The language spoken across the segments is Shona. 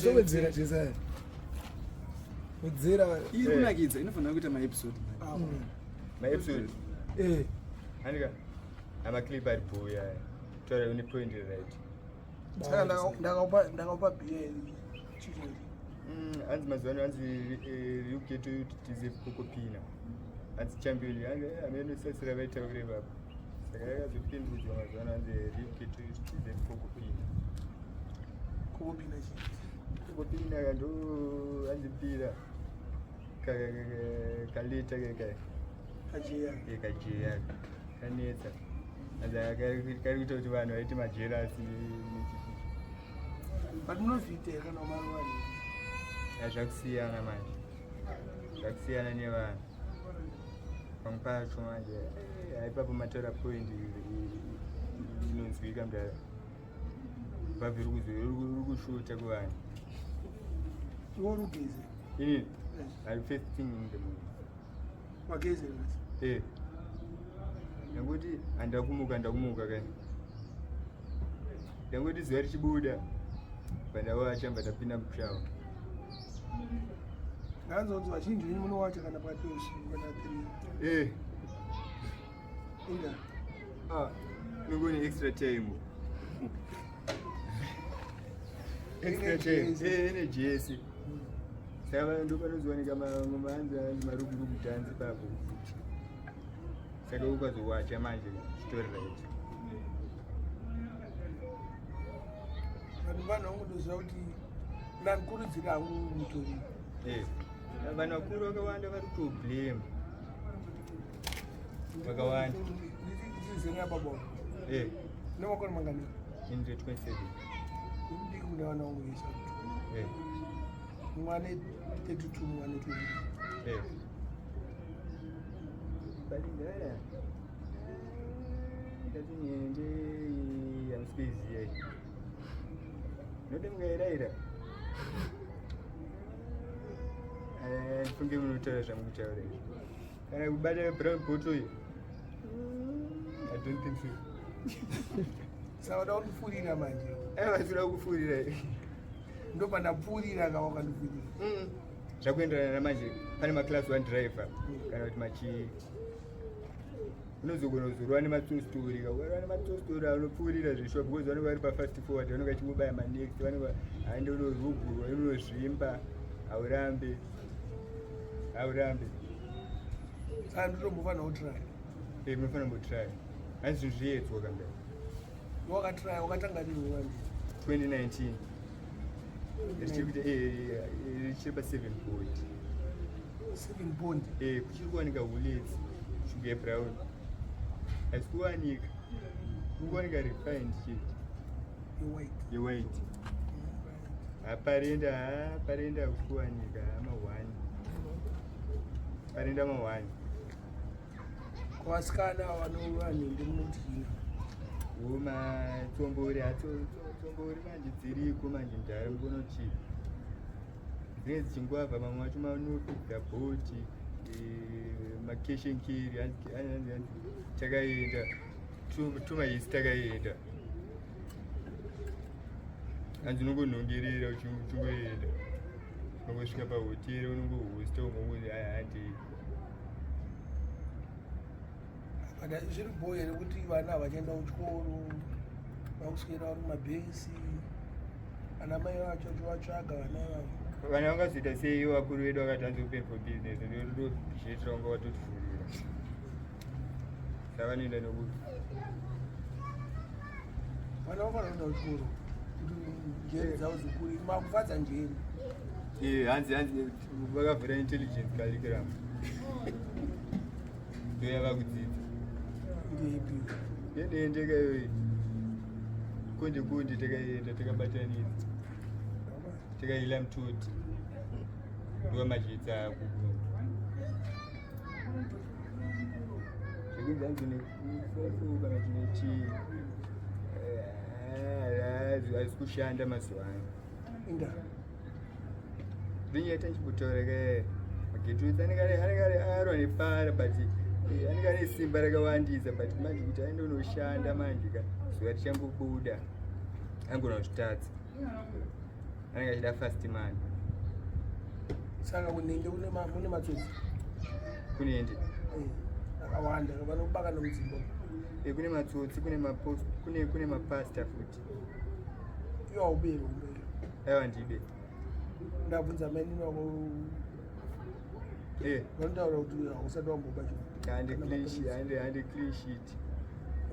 Towedzera Jesaya. Wedzera. Iri kunakidza inofanira kuita maepisode. Maepisode. Eh. Andika. Amaclip ari bhuya. Taura une point right. Saka ndakaupa ndakaupa bhiya Hanzi mazuva ano hanzi you get to deserve kokopina. Hanzi champion amene sasira vaitaure ipapo. Saka yakazopindudzwa mazuva ano hanzi you get to deserve kokopina. Kokopina chii? Kokopina ndo hanzi pira kalita keka. Kajeya. Kajeya. Kanetsa. Kari kuita kuti vanhu vaite majerasi. But munozviita here kana umarwari? Zvakusiyana manje, zvakusiyana nevanhu. Pamwe pacho manje ipapo matora point inonzwika mudara. Bhabhi riri kushuta kuvanhu. Iwe uri kugeze? Inini? I first thing in the morning. Wageze nhasi? Eh. Nekuti handakumuka ndakumuka kai. Ndangoti zuva richibuda pandawacha mba ndapinda mushawa. Ndanzonzi vazhinji venyu munowacha kana pakati peusiku kana 3. Eh. Inga. Ah, nongoni extra time. Extra time. Eh, energy yese. Saka ndo panozowanika maanzi anzi marugurugu dhanzi papo. Saka ukazowacha manje story right. Vanhu vanhu vangotoziva kuti ndandikurudzira hangu mutoriro. Eh. Vanhu vakuru vakawanda vari kutoblame. Vakawanda. Ndizera baba. Eh. Nemakore mangani? Inde 27. Ndiri kune vana vangu vese. Eh. Mumwe ane 32 mumwe ane 20. Eh. Balingala. Ndati niende yamusikuiziya iyi. Node mungairaira. Eh, ndifunge munotaura zvamukutaura izvi. Kana kubata brown bottle iyi. I don't think so. Saka uda kundipfuurira manje. Aiwa sida kupfuurira. Ndopandapfuurira ka wakandipfuurira. Zvakuenderana namanje pane maclass 1 driver kana kuti machi unozogona kuzorova nematsostori ukarova nematsostori anopfuurira zveshuwa because vanenge vari pafast forward vanenge vachingobaya manext vanenge haende unorugurwa unozvimba haurambe haurambe. Saka ndotombofanira kutry. Eh, munofanira kumbotry. Hanzi zvinhu zviyedzwa kamberi. Wakatry wakatanga rini manje? 2019. Richiri kuita richiri pa 7 point. 7 point. Eh, kuchiri kuwanika huletsi shuga yebrown. Haisi kuwanika. Kuri kuwanika refined chete. Yewhite. Yewhite. Aparenda, aparenda hakusi kuwanika ma1. Parenda ma1. Kuvasikana vanorova nhende munodyina. Matsombori atsombori manje dziriko manje mudhara kunoti dzinenge dzichingwavha mamwe acho manopidza bhoti makeshenkeri takaenda tumahisi takaenda hanzi unongonhongerera uchingoenda unongosvika pahotera unongohosta ungongozi handi. But zviri bho here kuti vana havachaenda kuchikoro, vakuswera vari mumabhesi, ana mai vacho vachivatsvaga vana ivavo? Vana vangazoita sei? Vakuru vedu vakati hanzi open for business, ndozviitira kunga vatotifurira. Saka vanoenda nokuti Vana vafanira kuenda kuchikoro kuti njere dzavo dzikure, makufadza njere. Eh, hanzi hanzi vakavhura intelligence curriculum ndoyava kudzidza. Ndeipi? Yendeyendeka iyoyi konde konde takaenda takabatanidza takaila mutoti ndoamazhitsa ako zvekunzi hanzi nefofu kana chine chii haisi kushanda mazuva ano. Inda. Ndinyaita ndichimbotaura ke magetutsi anenge anenge arwa nepara but anenge ane simba rakawandisa but manje kuti aende unoshanda manje ka zuva richangobuda angona kuzvitadza. Anenge achida fast money. Saka kunenge mune matsotsi. Kunende. Eh, akawanda vanobaka nomudzimba. Eh, kune matsotsi, kune mapost, kune mapasta futi. Iwo hauberi umberi. Aiwa ndibe. Ndabvunza mainini wako. Eh. Vanotaura kuti hausati wamboba chinhu. Hande clean sheet, hande clean sheet.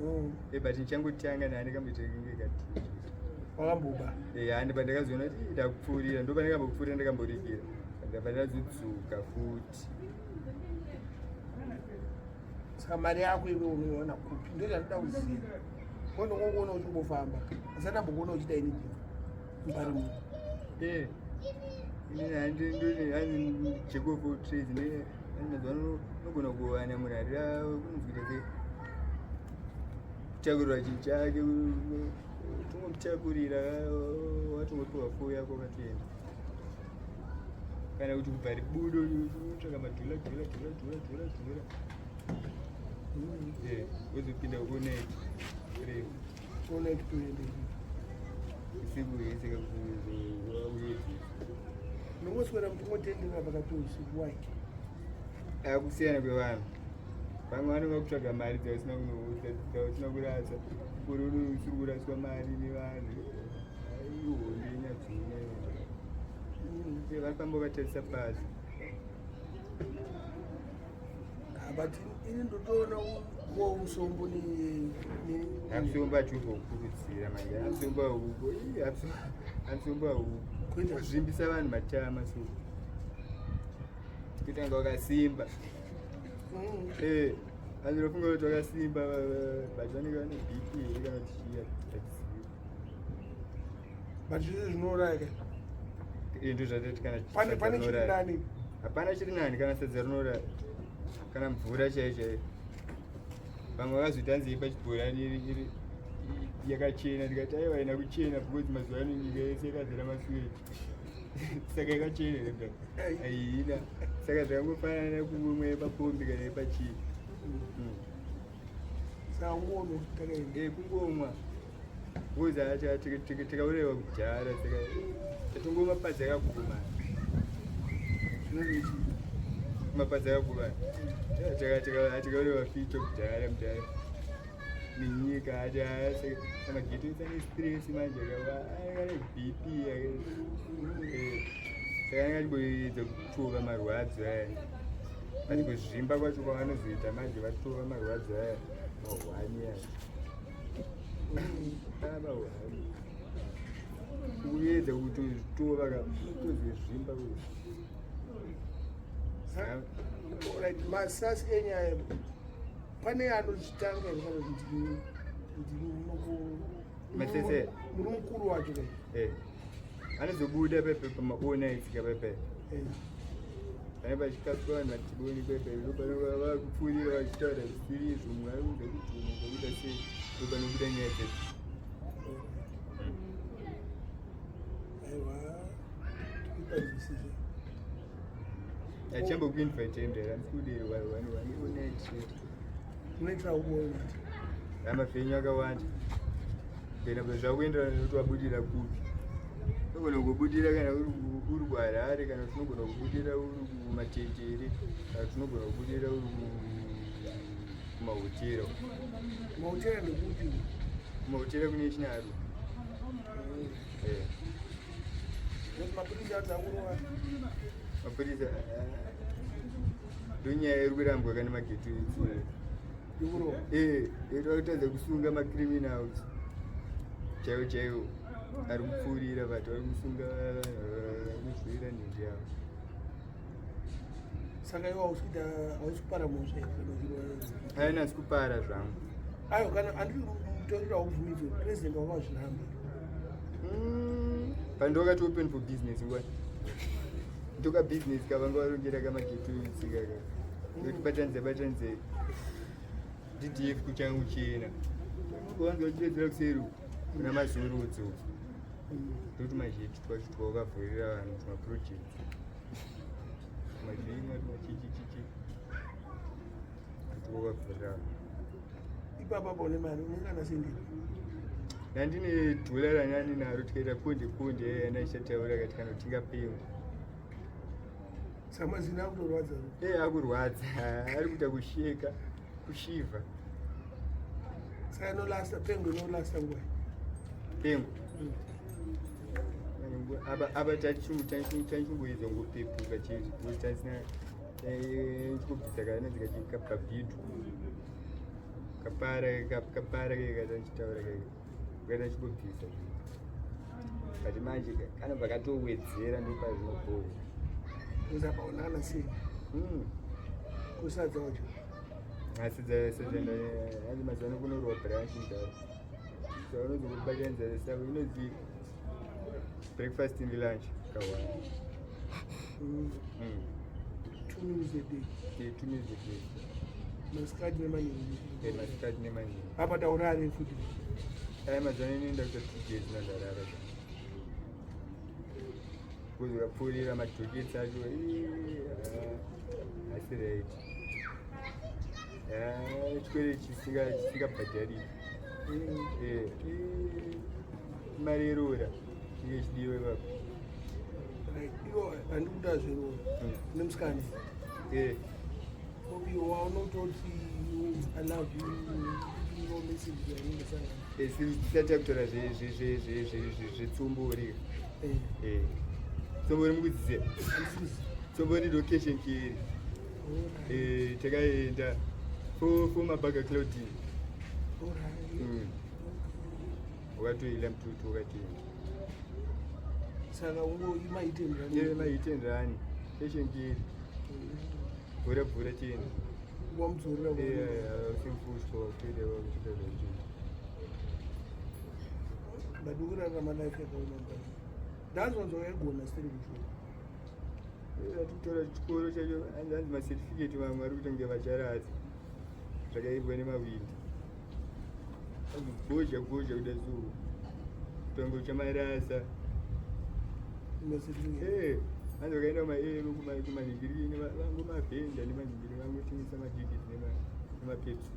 Mm. Eh, but ndichangotanga nani kamboita kunge kati. Wakamboba. Eh, hande pandakazoona kuti ndakupfuurira, ndo pandakambopfuurira ndakamboregera. Ndabva ndazodzoka futi. Saka mari yako iwe unoiwana kupi? Ndo zvandinoda kuziva. Ko ndongokuona uchimbofamba. Asati ambokuona uchiita anything. Mupari muno. Eh. Inini handi ndoni handi jack of all trades ne handi mazuva ano unogona kuwana munhu ari kunonzi kuita sei kutakurirwa chinhu chake tongomutakurira watongopiwa fo yako wakatoenda kana kuti kubva ribudo unotsvaka madhola dhola dhola dhola dhola dhola. Eh, wozopinda all night revo. All night toende. Usiku hwese kakuzouyedzi. Unongoswera muchingotendera pakati peusiku why? Akusiyana kwevanhu. Vamwe vanonga kutsvaga mari dzausina dzausina kurasa. Uri usiri kuraswa mari nevanhu. Ihondo yenyadzunya. Vanofamba vakatarisa pasi. Ah, but ini ndotoona wo musombo ne Amusombo achiumbokurudzira manje. Amusombo hauko. Amusombo hauko. Kuita- Kuzvimbisa vanhu matama so. Kuita kunge wakasimba. Eh, vanhu vanofunga kuti wakasimba but vanenge vane BP here kana kuti chii hatizivi. But zvese zvinouraya ka. Eh, ndo zvatati kana Pane sadza pane chiri rinouraya. nani. Hapana chiri nani kana sadza rinouraya. Kana mvura chaiyo chaiyo. Vamwe vakazoita hanzi pachibhorani iri yakachena ndikati aiwa haina kuchena because mazuva ano nyika yese yakazara masuweji. Saka yakachena here mdaka? Haina. Saka zvakangofanana kumwe yepapombi kana yepachii. Saka ungoona kuti takaenda. Eh, kungomwa. Because tikauraiwa kudhara saka tatongoma mapadza akaguma. Zvinenge chii? Mapadza akaguma. Tikauraiwa fito kudhara mudhara. Nenyika ati saka mageto ese ane stress manje ane BP. Eh, saka anenge achimboedza kutova marwadzo aya. But kuzvimba kwacho kwavanozoita manje vatova marwadzo aya mahwani aya. Mahwani. Kuedza kutozvitova ka kutozozvimba kuti. Alright, masasi enyaya pane anozvitanga here kana kuti ndini Masese. muri mukuru wacho kai? Eh. Anozobuda pepe pama all nights ka pepe. Eh. Pane pachikaswa vanhu vatiboni pepe ndopanova vakupfuurira vachitaura zvisiri izvo mumwe ari kunze kudhuma zvakuita sei ndopanobuda nyaya dzedu. Aiwa, tikupanzwisisa. Achambokuinvite mdara handisi vanhu vane all night chete. Unoitira kuona. Amavhenyu akawanda. Then zvakuenderana nekuti wabudira kupi. Unogona kungobudira kana uri kuHarare kana kuti unogona kubudira uri kumatendere kana kuti unogona kubudira uri kumahotera. Mahotera ndekupi? Kumahotera kune Chinaro. Eh. Nekuti mapurisa anzi akurova. Mapurisa ndonyaya iri kurambwa kana mageto etsi. Ikurova. Eh, iri kutadza kusunga macriminals chaiwo chaiwo ari kupfuurira but vari kusunga vanhu vari kuzwira nhenji yavo. Saka iwe hausi kuita hausi kupara mhosva here kana uchirova? Aina asi kupara zvangu. Aiwa, kana handiti mutoriro haubvumidzwe, president wakazviramba. Pandokati open for business nguva ndoka business kavanga varongera kamageto etsi kaka kuti batanidze batanidze DDF kuchangu chena vanza vachidedzera kuseri uku kuna mazurudzo ndoti mazheti twacho twakavhurira vanhu tumaprojects tumazvimwa tumachichichichi twakavhurira vanhu. Ipapa paune mari unenge ana senderi. Ndandine dhola randani naro tikaita konde konde yandaichataura kati kana kutinga pengo. Saka mazino akutorwadza. Eh akurwadza ari kuita kusheka kushivha. Saka inolasta pengo inolasta nguva. Pengo. Apa apa tachimboedza kungopepuka chete because tasina kubvisa kana dzikachikabhabhidu kapara kapara keka tachitaura keka kaita chingobvisa zvinhu but manje kana pakatowedzera ndopazvinobhohera uzapaonana sei kusadza wacho asi hanzi mazuva ano kunorowa branch mudhara so unonzi kubatanidza savo inonzi breakfast and lunch kawani Two meals a day. Yeah, two meals a day. Masikati nemanheru. Yeah, masikati nemanheru. Apa taurare futi. Aya mazuva ano inoenda kuita 2 days nandarara. Because ukapfuurira madhoketsi acho asi right. Chikwereti chisingabhadhariki. Mari yeroora inge ichidiwa ipapo. Iwo handikuda zveroora nemusikana. Iwo waunototi I love you no message yaunenge sangana. Tisati takutaura zvetsombori. Tsombori mukudziziva? Tsombori location keri. Takaenda for mabaga Claudine. Wakatoila mututu wakatoenda. Saka ungo imaitenderani? Maitenderani. Location keri. Bvura bvura tiende. Wamudzorera usimfushwa wakutoita wakutoita zvakutoita. But ukurarama life yakaoma mbani. Ndanzwanzwa waigona sitiri kuchikoro. Atikutora chikoro chacho hanzi macertificate mamwe ari kuita kunge vacharadza zvakaimbwa nemawindi. Gozha gozha kuda so kutonge uchamarasa. Hanzi vakaenda kumaero kumanhingirikini vangomavhenda nemanhingiri vangotengesa matikiti nemapepsi.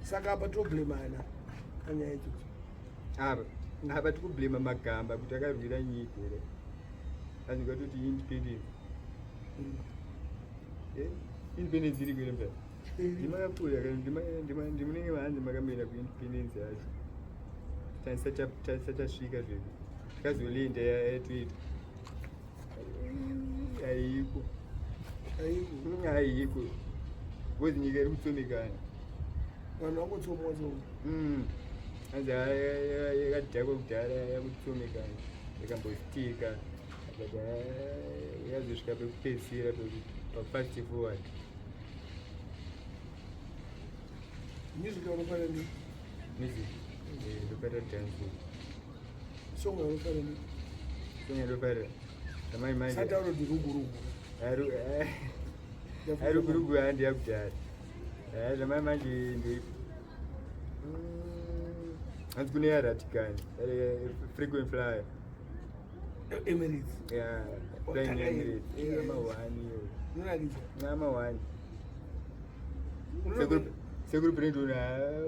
Saka apa toblemana panyaya idzodzo. Apa apa tikublema magamba kuti akarwira nyika here. Hanzi ukatoti independence. Independence iri kuenda mberi. Ndimakapfuura kana ndimunenge hanzi makamboenda kuindependence yacho. Tasati tasvika zvedu. Tikazolinda yatoitwa. Haiko. Haiko. Haiko. Because nyika iri kutsomekana. Vanhu vangotsomwa tsomwa. Hanzi yakadhakwa kudhara yakutsomekana. Yakambostika. But yazosvika pekupedzisira pafast forward. Music yaunofana ndi? Music. Ndopata dance. Song yaunofana ndi? Song yandofarira. Amai manje. Sataura kuti rugurugu. Rugurugu handi yakudhara. Zvamai manje ndi hanzi kune yaratikani frequent flyer. Emirates. Yeah, flying Emirates. Ama-one iyo. Inonakidza. Ama-one. Sekuru Brandon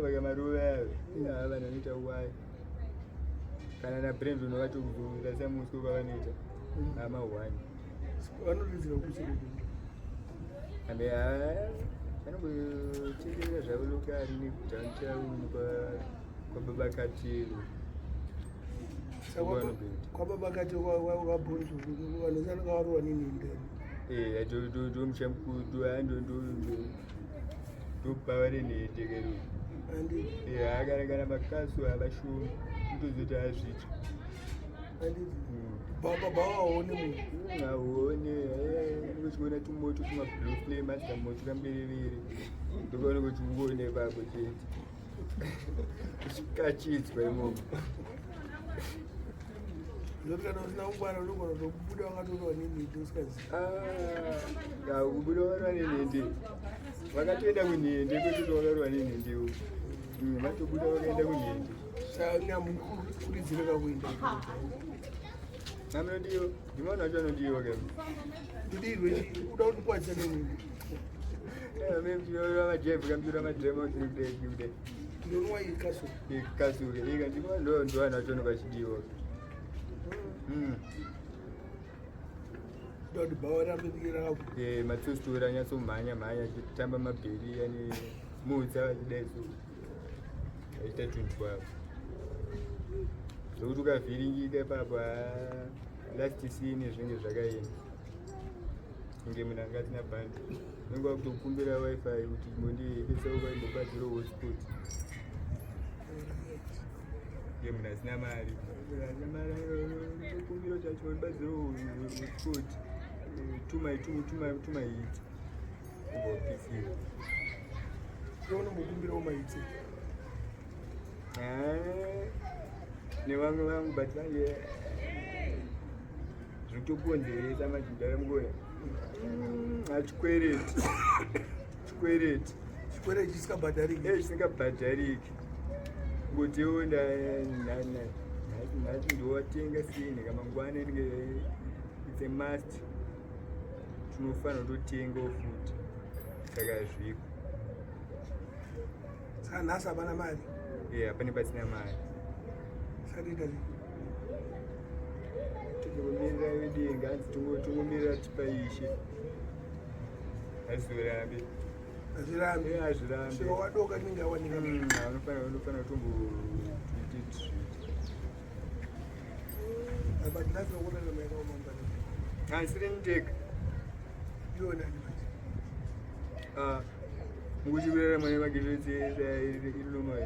vakamarova vanhu vanoita wai. Kana naBrandon vatokuzorasa muswe kwavanoita. Ama-one. Vanoridzira kusekuru. Ambe vanongotenderera zvavo lokari nekudowntown kwababa Katero. Kwababa Katero kwabhonzo vanhu sanaka varowa nenhende. Ndomushamkudu ndobava renhende kero. Handiti. Kana kana makasu avashumi kutozoti azvitsva. Handiti. Baba waone munhu. Aone uchiona tumoto tumablue flame asi kamoto kamberevere ndokaona kuti ungoone ipapo chete uchikachidzwa imomo. Zoti kana usina kungwara unogona kutobuda wakatorwa nenhende usikazivi. Kubuda wakarwa nenhende vakatoenda kunhende kwetoti wakarwa nenhendewo vatobuda vakaenda kunhende. Saka nyamukurudzire kakuenda. Amunodiwa ndimaona vacho vanodiwa ke. Ndidirwe uda kundikwadzisa nenhende. Ndonwa ikaso. Ikasuke ika ndiko ndo ndo vanhu vacho vachidiwa. Ndoda bhawa rambe rakapo. Eh, matsostora anyatsomhanya mhanya achitamba mabheri ane mutsa vachidai so achiita tunhu twavo zvokuti ukavhiringika ipapo haa, last scene zvinenge zvakaenda kunge munhu anga asina bhandi unenge wakutokumbira wifi kuti imbondiekesa ukaimbobatsira hotspot kunge munhu asina mari. Munhu asina mari unotokumbira kuti achimbobatsira hotspot tumahiti ubva wapisira. Unombokumbirawo maitsi? Nevamwe vangu, but manje zvinotokonzeresa manje mudhara achikwereti chikwereti. Chikwereti chisikabhadhariki. Chisingabhadhariki. Ngotiwo nhasi ndowatenga sini kamangwana inenge it's a must, tinofanira kutotengawo futi, saka hazviko. Saka nhasi hapana mari? E, hapane pasina mari. Saka toita sei? Tingomirira vedenga, hanzi tongomirira tipa ishe, hazizorambi. Hazvirambi. Hazvirambi. Svika wadoka rinenge awanika. Unofanira kutomboite treat. But life yokurarama yakaoma mbana. Handisiri ndega. Iwe nani manje? Mukuti kurarama nemagetsi iri normal.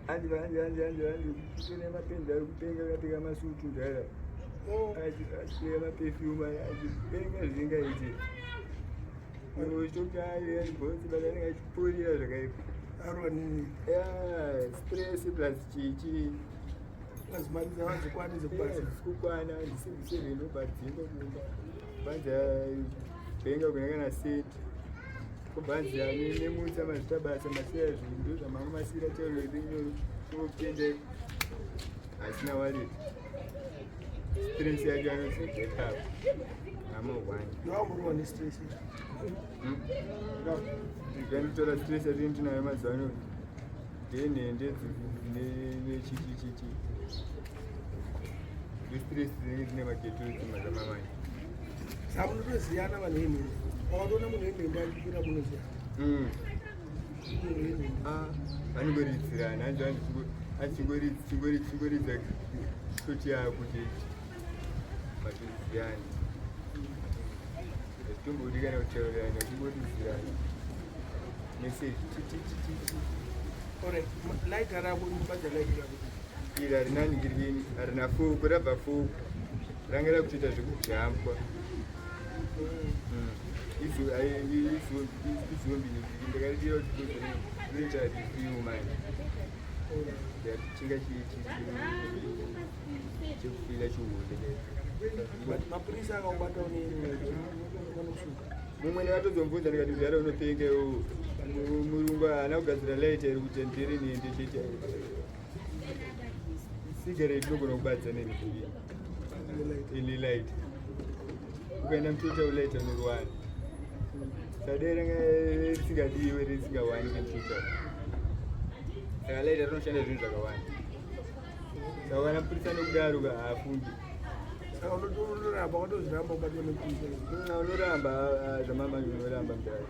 Hanzi hanzi hanzi hanzi hanzi kune mapenzi ari kupenga akapfeka masutu mudhara, achipfeka maperfume, achipenga zvisingaiti. Uchitoti bhonzi, but anenge achipurira zvakaipa. Arwa nini? Stress plus chichi. Plus mari dzavadzikwani dzekubasa. Kukwana seven obadzingwa kumba, banzi bhenga kuna kana seti kubhanzi nemutsa mazvita basa masiya zvinhu ndo zvamanga masira tauro rinopenda asina wallet. Stress yacho anozobva ipapo hama one. Ndowamborwa nestress? Ndikanditora stress yatini tinayo mazuva ano ndenhende nechichichichi nestress dzinenge dzine magetsi mazamamani. Saka munotoziyana vanhu venhende? Wakatoona munhu wenhende achipira, munoziyana munhu wenhende? Vanongoridzirana, hanzi hanzi chingoridza shoti yako chete, matoziyana. Hazvitombodi kana kutaurirana, chingoridzirana message titititi. Alright, lighter rako, ndibadza lighter rako. Iri harina ningirikini, harina foko, rabva foko ranga rakutoita zvekujambwa. Izombi ndakaridira kuti rinoita refill manje, ndikatichinga chekufila chihombe. But mapurisa akaubata une vanokusunga? Mumwe ndakatozomubvunza ndikati, "Mudhara, unopenga iwowo, murungu haana kugadzira lighter iri kuti ndiri nende chete. Cigarette inogona kubadza nelight, ukaenda mutotal lighter unoriwana." Sadai ranga risingadiwe, risingawanike mutotal. Saka lighter rinoshanda zvinhu zvakawanda, saka kana mupurisa nokudaro haafungi. Saka unoramba, wakatozviramba ubatwa nepurisa? Unoramba zvamamanje, unoramba mudhara.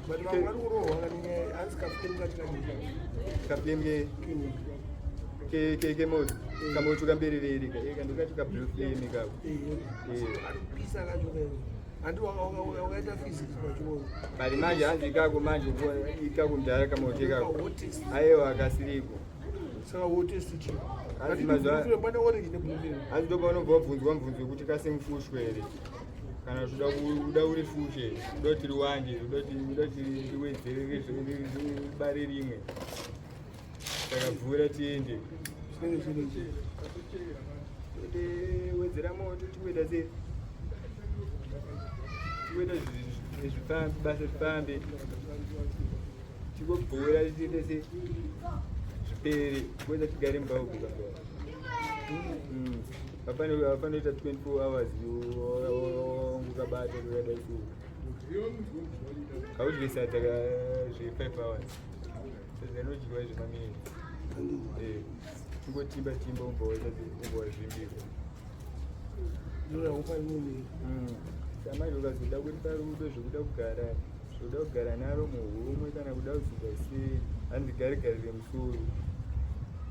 But vamwe vari kurohwa kanenyaya, hanzi kaflame kachikadika. Kaflame kemoto, kamoto kamberevere kandokacho kablue flame kako. Anopisa kacho kaio, handi wakaita physics pachikoro? But manje hanzi ikako manje ikako mudhara, kamoto ikako. Hotest. Aiwa, akasiriko. Saka hotest chii? Hanzi mazuva Pane orange neblue flame. Hanzi ndopa unobva wabvunzwa mubvunzo wekuti kasemufushwa here, kana kuti uda uri fushe, uda kuti riwande, uda kuti riwedzere, ribare rimwe, saka bvura tiende. Zvinenge zviri chii? Wedzera moto, tingoita sei, tingoita zvifambe, basa rifambe, tingobhura tiite sei zvipere, ngoita tigare mumba uku. Hapanoita 24 hours. Kungokabata kakadai so, kaudye sadza zve5 hours. Sadza rinodyiwa zvemaminitsi. Kungotimba timba, ubva wazvimbirwa. Ndorakupa imwe. Samanje ukazoda kuripa rudo, zvekuda kugara naro muhomwe kana kuda kuzoita sei, hanzi garigarire musoro.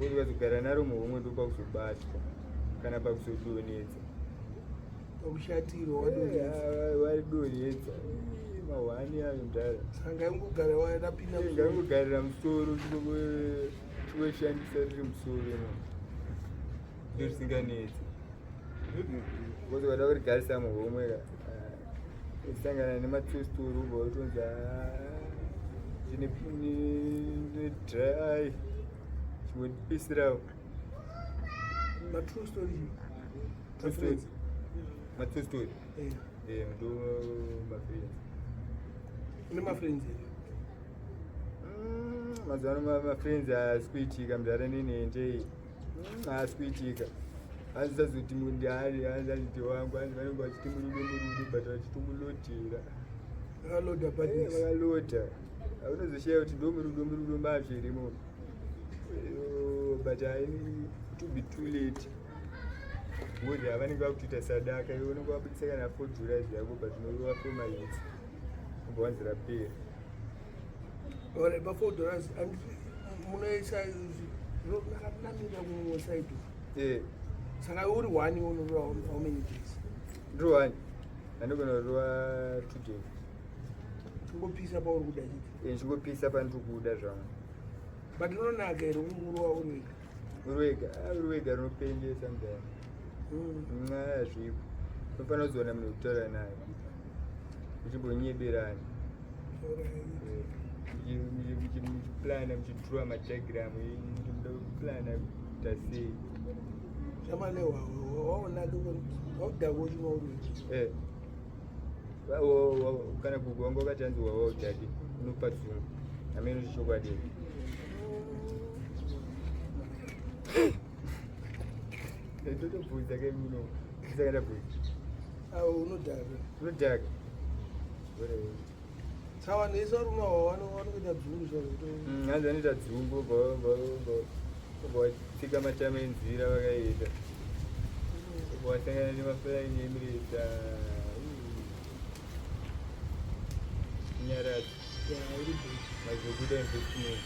Uri ukazogara naro muhomwe, ndopakuzobatwa kana pakuzodonhedza. Pakushatirwa wadonhedza. Waridonhedza mahwani ayo, mudhara. Saka ngaingogara warapinda. Ngaingogarira musoro, chingoshandisa riri musoro imo, ndo zvisinganetsi. Because ukada kurigarisa muhomwe ka, sangana nematrue story, ubva utonzi ndine dry, chingondipisirawo. Matrue story? True story, matrue story. Eh. Ndo mafriends. Une mafriends here? Mazuva ano mafriends haasi kuitika, mudhara. Nenhende haasi kuitika. Hanzi sazoti mundari, hanzi anditi wangu, hanzi vanenge vachiti murudo murudo, but vachitomulodhera. Vakaloda badness. Vakalodha, unozoshiya kuti ndo murudo murudo mazvo irimo, but to be too late, ngozi havanenge vakutoita sadaka. Iwe unenge wabudisa kana $4 yako, but unorova four mahits, ubva wanzi rapera. Alright, pa $4 munoisa rakanamira kumwe side. Saka uri one, unorova how many days? Ndiri one, handogona kurova 2 days. Chingopisa pauri kuda chete. Ndichingopisa pandiri kuda zvangu. But rinonaka here kungurova uri wega? Uri wega? Ah, uri wega rinopengesa, mudhara. Mwaya zvipo, unofanira kuzoona munhu wekutaura naye, muchimbonyeberana. Muchiplana, muchidrowa madiagram, muda kuplana kuita sei. Shamale, waonaka waudhaka uchimwa uri wega. Kana gugu wanga wakati anzi wawa udhaki, unopa dzungu hamene chokwadi. Totobvunza ke muno, saka ndabvunza. Awo unodhaka. Unodhaka. Saka vanhu vese vari kumwa vanoita dzungu zvazvo. Hanzi vanoita dzungu, ubva watsika matama enzira vakaita, ubva wasangana nemaflying Emirates, nyaradzo. Iri bho. Mazokuda investment.